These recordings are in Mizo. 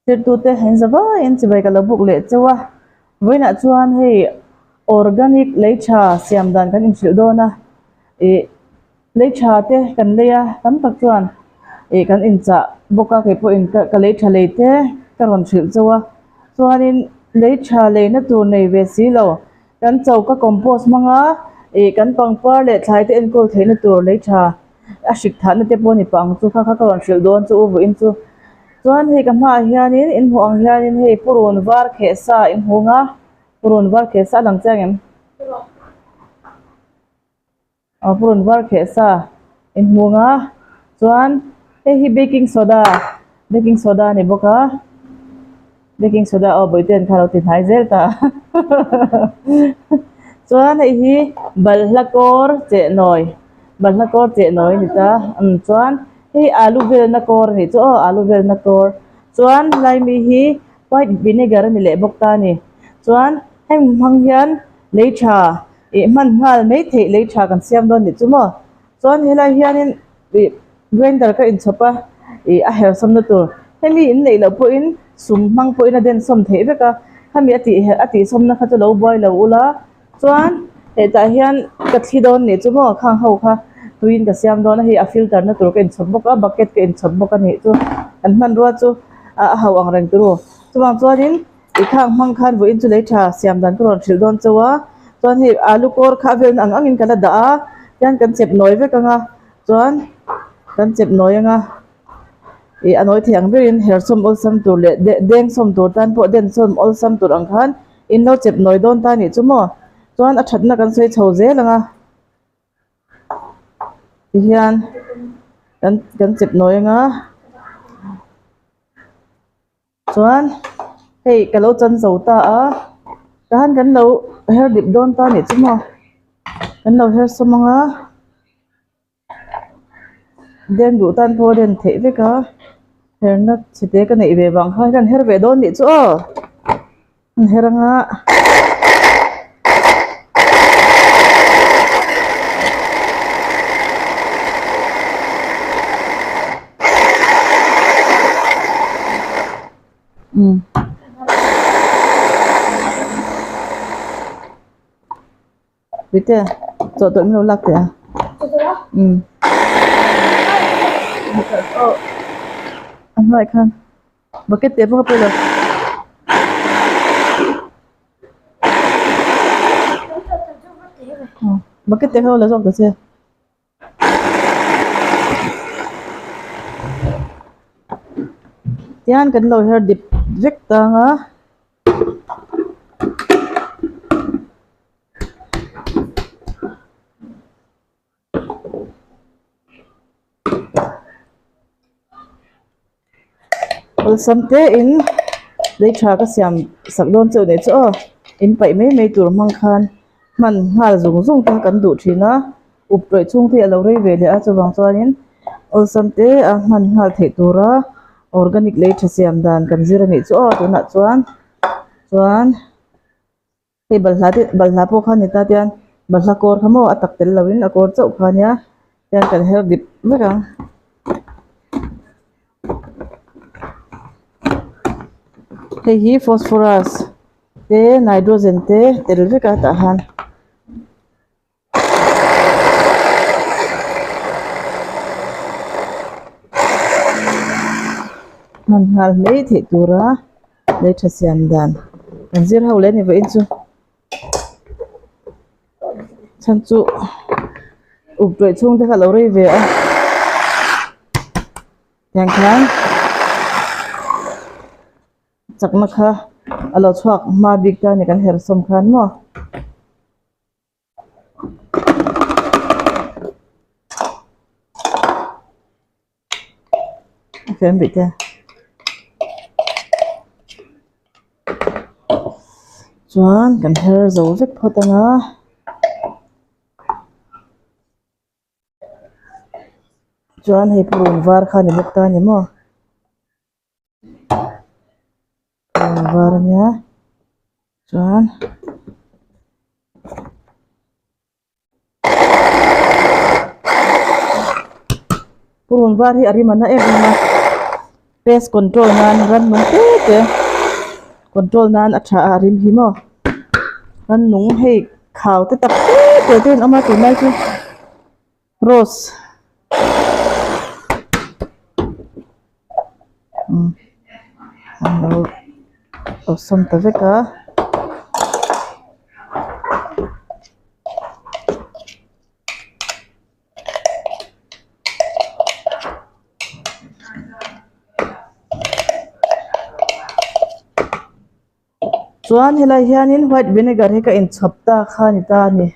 Tirtute in za vaiin chibai ka lo buk leh chauh a, vawiinah chuan hei organic lei tha siam dan kan inhrilh dawn a, ih lei tha te kan lei a tam tak chuan ih kan inchah bawk a keipawhin ka lei tha lei te ka rawn hrilh chauh a, chuanin lei tha leina tur nei ve si lo kan choka compost hmanga ih kan pangpar leh thlai te enkawl theihna tur lei tha a hrik thahna te pawh a ni pah ang chu kha kha ka rawn hrilh dawn chu u vawiin chu. Chuan hei ka hmaah hianin in hmuh ang hianin hei purun var kheh sa in hung a purun var kheh sa a lang chiang em? Aw purun var kheh sa in hung a chuan hei hi baking soda baking soda a ni bawk a baking soda aw bawihte an kha a lo ti hnai zel ta chuan hei hi balhla kawr cheh nawi balhla kawr cheh nawi a ni ta umm chuan. Hei alu velna kawr a nih chu aw alu velna kawr chuan helai mi hi white vinegar a ni leh bawk ta a ni chuan heng hmang hian lei tha ih hman nghal mai theih lei tha kan siam dawn nih chu maw chuan helai hianin ih grinder ka inchhawp a ih a hersawmna tur hemi in neih loh pawhin sum hmang pawhin a densawm theih vek a khami a tih a tihsawmna kha chu lo buai lo ula. Chuan hetah hian ka thli dawn nih chu maw khang ho kha tuiin ka siam dawn a hei a filter na tur ka inchhawp bawk a bucket ka inchhawp bawk a nih chu an hmanrua chu a ho ang reng turu chuvang chuanin i khang hmang khan vawiin chu lei tha siam dan ka rawn hrilh dawn chauh a chuan hei alu kawr kha a velna ang angin ka la dah a tihian kan chep nawi vek ang a chuan kan chep nawi ang a ih a nawi thei ang berin hersawm awlsam tur leh dengsawm tur tan pawh densawm awlsam tur ang khan. In lo chep nawi dawn ta nih chu maw? Chuan a thatna kan sawi chho zel ang a. Tihian kan kan chep nawi ang a. Chuan hei ka lo chan zo ta a. Tahan kan lo her dip dawn ta nih chu maw? Kan lo her sawm ang a. Den duh tan pawh a den theih vek a herna chhete ka neih ve vang khan ka her ve dawn nih chu aw an her anga. Puite chawhtawlh min lo lak teh a umm a hnuaiah khan bucket teh bawk a pawilo bucket te kha la zawk ta che. Tihian kan lo her dip vek tang a. Awlsam te in lei tha ka siam sak dawn chauh nih chu aw in paih mai mai tur hmang khan hman nghal zung zung te kha kan duh thin a up tawih chhung te hi a lo rei ve leh a chuvang chuanin awlsam te a hman nghal theih tura organic lei tha siam dan kan zir a nih chu aw tunah chuan chuan. Hei balhla te balhla pawh kha a ni ta tian balhla kawr kha maw a tak tel lo in a kawr chauh kha ania tian kan her dip vek ang. Hei hi phosphorus te nitrogen te tel vek a tah han. Hman nghal mai theih tura lei tha siam dan kan zir ho leh a ni vawiin chu chhan chu up tawih chhung te kha a lo rei ve a tiang khan chakna kha a lo chhuak hma bik ta a ni kan her sawm khan maw. A fem bih te chuan kan her zo vek phawt ang a chuan hei purun var kha a ni bawk ta a ni maw. Purun var a nia chuan purun var hi a rim a na em em a. Pest control nan rannung te te control nan a tha a a rim hi maw rannung hei khau te tak te te te an awm a tunlai chu rose umm an lo awlsam ta vek a. Chuan helai hianin white vinegar hi ka inchhawp ta kha a ni ta a ni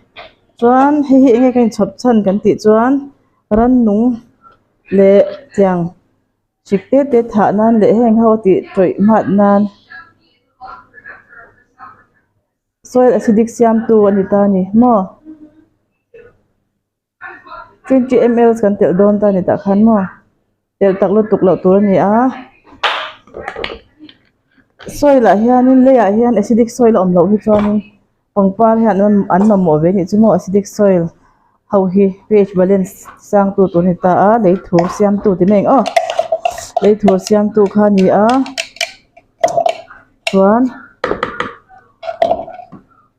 chuan hei hi enge ka inchhawp chhan kan tih chuan rannung leh tiang hrik te te thah nan leh heng ho tih tawih hmat nan. Soil acidic siamtu a ni ta a ni maw 20 ml kan telh dawn ta a ni tah khan maw telh tak lutuk loh tur a ni a soil ah hianin leiah hian acidic soil a awm loh hi chuanin pangpar hian an mamawh ve anih chu maw acidic soil ho hi ph balance sang tu tur a ni ta a lei thur siamtu ti mai ang aw lei thur siamtu kha a ni a. Chuan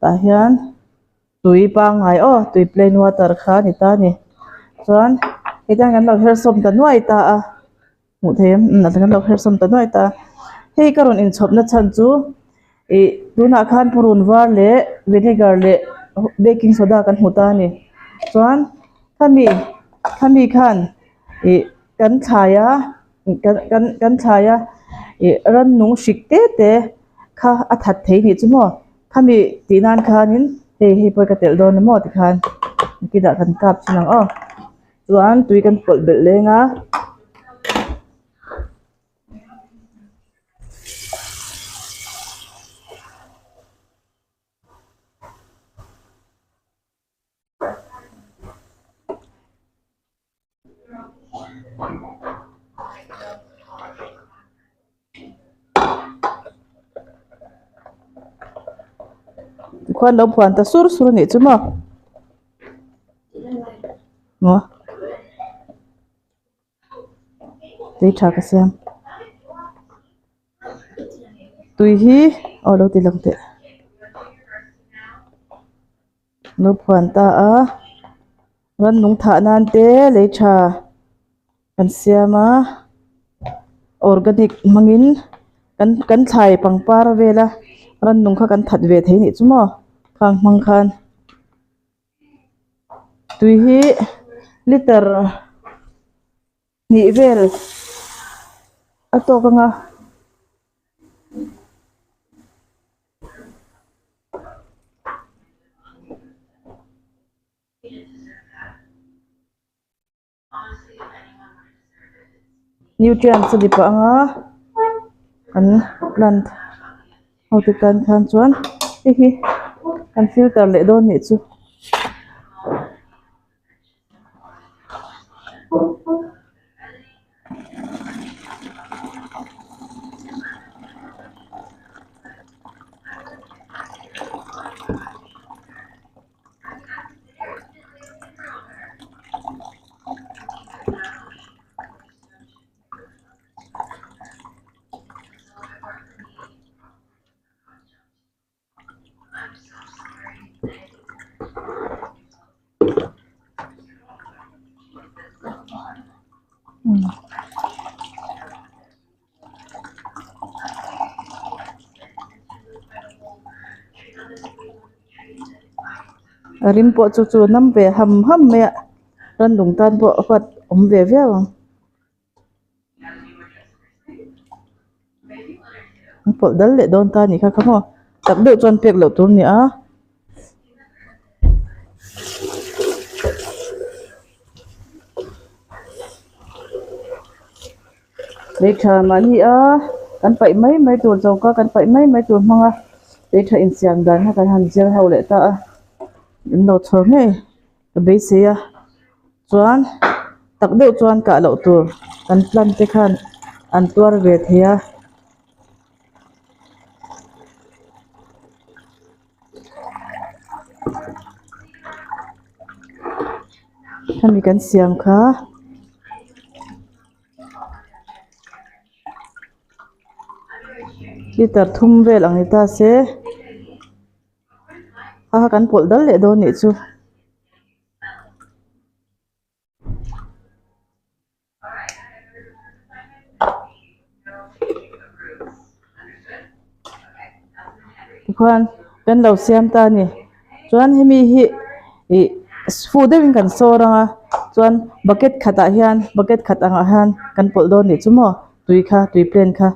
tah hian tui pangngai aw tui plain water kha a ni ta a ni chuan hetiang kan lo her sawm ta nuai ta a hmuh theih em umm kan lo her sawm ta nuai ta a hei ka rawn inchhawp na chhan chu ih tunah khan purun var leh vinegar leh baking soda kan hmu ta a ni chuan khami khami khan ih kan thlai a. Kan kan kan thlai a ih rannung hrik te te kha a that thei nih chu maw khami tih nan khanin hei hei pawh hi ka telh dawn a maw tikhan kinah kan kap thin ang aw chuan tui kan pawlh belh leng a. Tikhuan lo phuan ta sur sur a nih chu maw maw tui tha ka siam tui hi aw lo ti lang teh. Lo phuan ta a rannung thah nan te lei tha kan siam a organic hmangin kan kan thlai pangpar vela rannung kha kan that ve thei anih chu maw khang hmang khan tui hi liter hnih vel a tawk ang a. Nutrients a ni pah ang a kan plant ho te tan khan chuan hei hi kan filter leh dawn nih chu. A rim pawh chu chu nam ve ham ham mai a rannung tan pawh a huat awm ve viau ang. An pawlh dal leh dawn ta a nih kha kha maw tak deuh chuan pek loh tur a ni a. Lei tha mahni a kan paih mai mai tur choka kan paih mai mai tur hmang a lei tha insiam dan kha kan han zir ho leh ta a an lo chhawr ngei ka beisei a. Chuan tak deuh chuan kah loh tur kan plant te khan an tuar ve thei a. Hemi kan siam kha. Liter thum vel ang ni ta se kha kha kan pawlh dal leh dawn nih chu. Tikhuan kan lo siam ta a ni chuan hemi hi ih fu deuhin kan sawr ang a chuan bucket khatah hian bucket khat angah hian kan pawlh dawn nih chu maw tui kha tui plan kha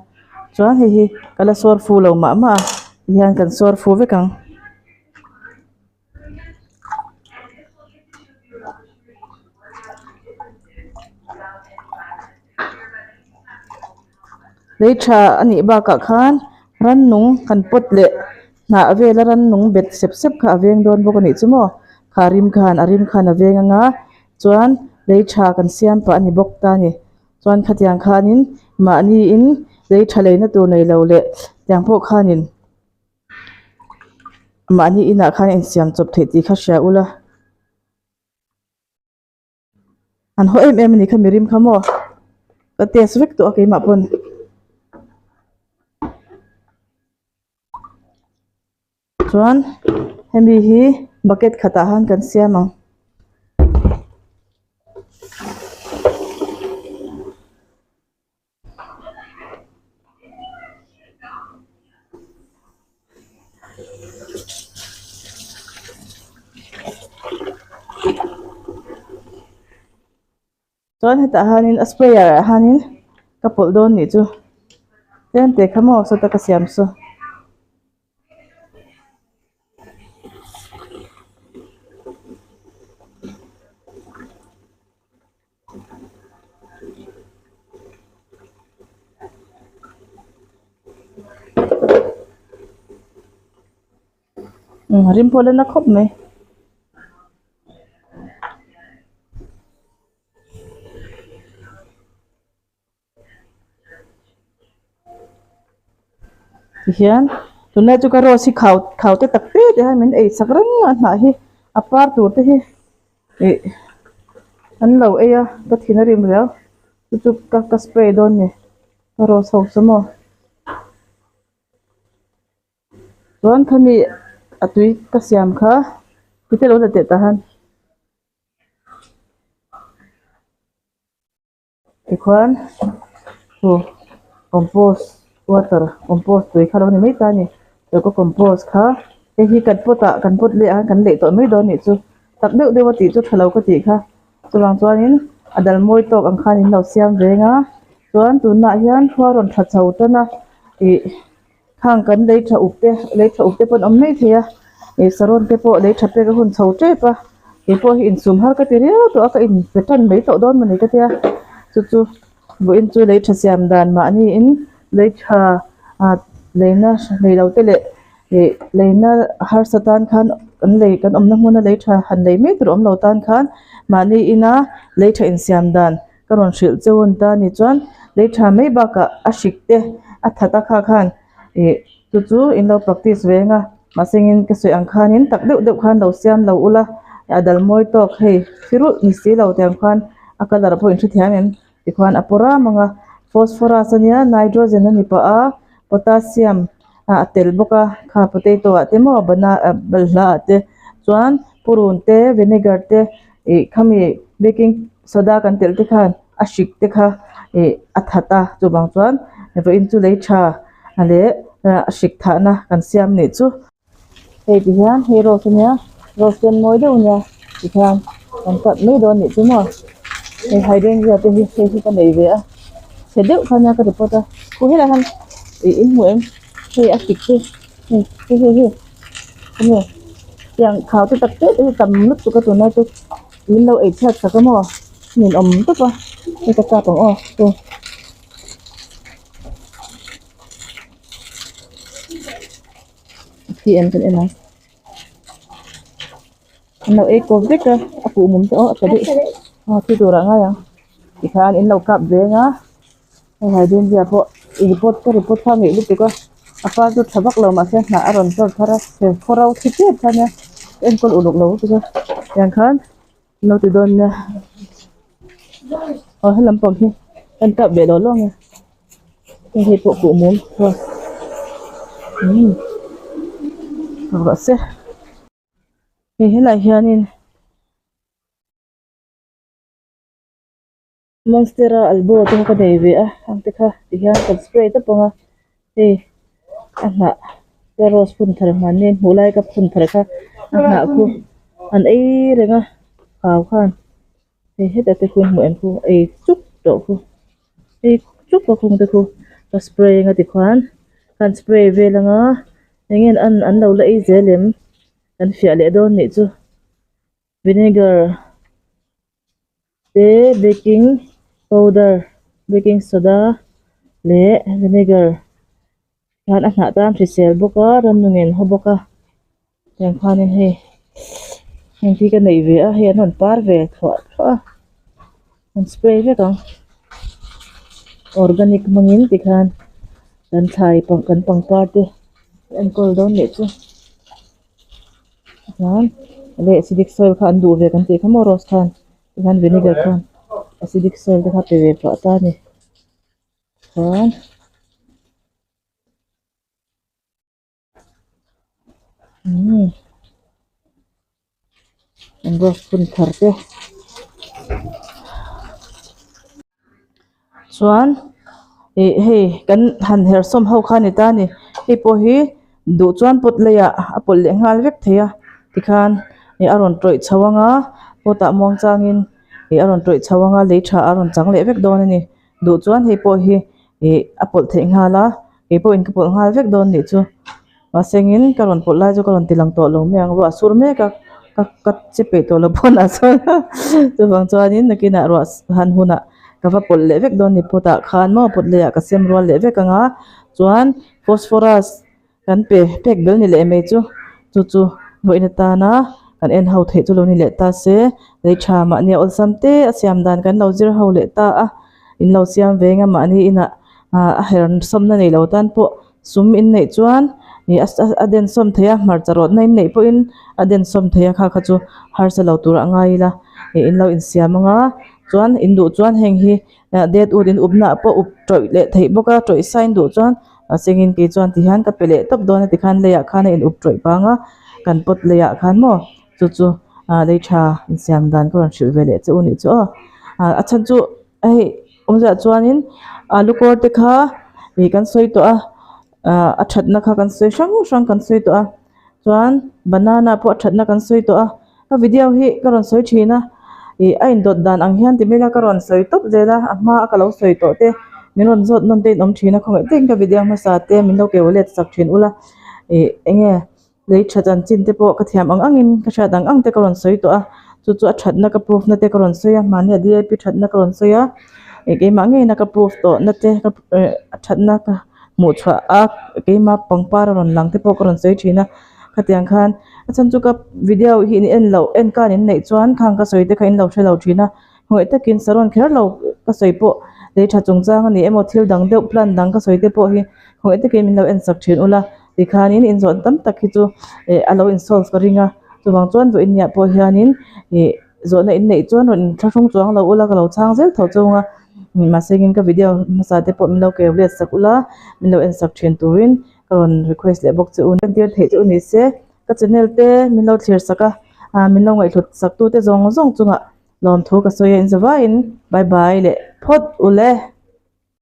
chuan hei hi ka la sawr fu lo mah mah a tihian kan sawr fu vek ang. Lei tha a nih bakah khan rannung kan pawt leh hnah vela rannung bet sep sep kha a veng dawn bawk a nih chu maw kha rim khan a rim khan a veng anga chuan lei tha kan siam pah a ni bawk ta a ni chuan khatiang khanin mahniin lei tha leina tur nei lo leh tiang pawh khanin. Mahni inah khan insiam chawp theih tih kha hria ula. An haw em em a ni kha mirim kha maw. Ka test vek tawh a keimah pawn. Chuan hemi hi bucket khatah khan kan siam ang. Chuan hetah hianin a sprayer ah hianin ka pawlh dawn nih chu tlem te kha maw sawta ka siam saw. Rim pawh la na khawp mai. Tihian tunlai chu ka rose hi khau khau te tak te te hian min ei chak reng a hnah hi a par tur te hi ih an lo ei a ka thin a rim riau chu chu ka ka spray dawn a ni ka rose ho chu maw. Chuan khami a tui ka siam kha tui te lo la teh tah han. Tikhuan chu compost water compost tui kha lo ni mai ta a ni chu ka compost kha hei hi kan pot ah kan pot leh a kan leih tawh mai dawn anih chu tak deuh deuh a tih chu tha lo ka tih kha chuvang chuanin a dal mawi tawk ang khan in lo siam veng a chuan tunah hian khua rawn tha chho tan a ih khang kan lei tha up te lei tha up te pawh an awm mai thei a ih sarawn te pawh lei tha pek a hun chho tep a keipawh hi insum har ka ti riau tawh a ka in pe tan mai tawh dawn mawni ka tia chu chu vawiin chu lei tha siam dan mahniin lei tha ah leina nei lo te leh ih leina harsa tan khan kan lei kan awmna hmuna lei tha han lei mai tur awm lo tan khan mahni ina lei tha insiam dan. Ka rawn hrilh cheu an ta ni chuan lei tha mai bakah a hrik te a that a kha khan ih chu chu in lo practice ve ang a mahse engin ka sawi ang khanin tak deuh deuh khan lo siam lo ula a dal mawi tawk hei thi rulh ni si lo tiang khan a colour pawh in hrethiam em tikhuan a pawr am ang a phosphorus ania nitrogen a ni pah a potassium ah a tel bawk a kha potato ah te maw bana ah balhla ah te chuan purun te vinegar te ih khami baking soda kan telh te khan a hrik te kha ih a that a chuvang chuan vawiin chu lei tha leh a hrik thah na kan siam nih chu. Hei ti hian hei rose ania rose sen mawi deuh ania tikhian kan cut mai dawn nih chu maw hei hydrangea te hi hei hi ka nei ve a chhe deuh kha ania ka report a khu helai hian ih in hmu em hei a hrik te hei hei hei hei enge tiang khau te tak te te hi tam lutuk a tunlai chu min lo ei chhiat sak a maw ninawm tawp a hei ka kap ang aw chu. Thi em kan en ang an lo ei kawp vek a a kuh mum te aw a tla daih aw thi turah ngai ang tikhan in lo kap veng a hei hydrangea pawh report ka report kha ngeih lutuk a a par chu tha vak lo mahse hnah a rawn chawr thar a khaw ro thi tep kha nia ka enkawl uluk lo lutuk a tiang khan an lo ti dawn nia aw he lampang hi kan kap ve lo lo ang e. Hei pawh kuhmum chuan umm rawh se hei helaiah hianin monstera albo te kha ka nei ve a ang te kha tihian kan spray tawp ang a hei a hnah te rose phun thar hmanni hmuh lai ka phun thar kha a hnah khu an ei reng a kau khan hei hetah te khu hmuh em khu ei chuk tawh khu. Hei chuk a khung te khu ka spray anga tikhuan kan spray vel anga eng nge an an lo la ei zel em kan fiah leh dawn nih chu vinegar te baking powder baking soda leh vinegar khan a hnah tan hrisel bawk a rannung in haw bawk a tiang khanin hei heng hi ka neih ve a hei an rawn par ve thluah thluah a an spray vek ang organic hmangin tikhan kan thlai kan pangpar te enkawl dawn leh chu chuan leh acidic soil kha an duh ve kan tih kha maw rose khan tikhan vinegar khan acidic soil te kha pe ve pah ta a ni chuan. Umm an rose phun thar te chuan ih hei kan han herhsawm ho kha a ni ta a ni hei pawh hi duh chuan pot leiah a pawlh leh nghal vek thei a tikhan ih a rawn tawih chho anga pot ah muang changin ih a rawn tawih chho anga lei tha a rawn chang leh vek dawn a ni. Duh chuan hei pawh hi ih a pawlh theih nghal a kei pawhin ka pawlh nghal vek dawn nih chu mahsengin ka rawn pawlh lai chu ka rawn ti lang tawh lo mai ang ruah a sur mek a ka ka che peih tawh lo pawn ah chuan chuvang chuanin nakinah ruah han hunah ka va pawlh leh vek dawn ni pot ah khan maw pot leh ah ka sem rual leh vek ang a chuan phosphorus Kan pe pek bel ni leh mai chu chu chu vawiin atana kan en ho theih chu lo ni leh ta se lei tha mahni a awlsam te a siam dan kan lo zir ho leh ta a in lo siam ve eng a mahni inah ah a her sawmna nei lo tan pawh sum in neih chuan ih a den sawm thei a hmarcha rawtna in neih pawhin a den sawm thei a kha kha chu harsa lo turah a ngai ila ih in lo insiam anga chuan in duh chuan heng hi det ut in upna ah pawh up tawih leh theih bawk a tawih sa in duh chuan a sengin kei chuan ti hian ka pe leh tawp dawn a tikhan leiah khan a in up tawih vang a kan pot leiah khan maw chu chu ah lei tha insiam dan ka rawn hrilh ve leh che u nih chu aw ah a chhan chu hei awmzia chuanin alu kawr te kha ih kan sawi tawh a ah a thatna kha kan sawi hrang hrang kan sawi tawh a chuan banana pawh a thatna kan sawi tawh a ka video hi ka rawn sawi thin a ih a indawt dan ang hian ti mai ila ka rawn sawi tawp zel a a hma a ka lo sawi tawh te min rawn zawt nawn te in awm thin a khawngaih takin ka video hmasa te min lo keu let sak thin ula ih eng nge lei tha chanchin te pawh ka thiam ang ang in ka hriat ang ang te ka rawn sawi tawh a chu chu a thatna ka proof na te ka rawn sawi a mahni a D I P thatna ka rawn sawi a ih keimah ngeiin a ka proof tawh na te ka a thatna ka hmuh chhuah a keima pangpar a rawn lang te pawh ka rawn sawi thin a khatiang khan a chhan chu ka video hi in en loh en khan in neih chuan khang ka sawi te kha in lo hre lo thin a hmuh takin saron kher lo ka sawi pawh lei tha chungchang a ni emaw thil dang deuh plan dang ka sawi te pawh hi hmuh takin min lo en sak thin ula tikhanin in zawh tam tak hi chu eh a lo in solve ka ring a chuvang chuan vawiin niah pawh hianin ih Zawhna in neih chuan rawn inthlahrung chuang lo ula ka lo chhang zel tho chung a mahse engin ka video hmasa te pawh min lo keu let sak ula min lo en sak thin turin ka rawn request leh bawk che u en tir theih chu ni se ka channel te min lo thlir sak a ah min lo ngaihhlut sak tu te zawng zawng chungah lawmthu ka sawi a in zavaiin bye bye leh phawt ule.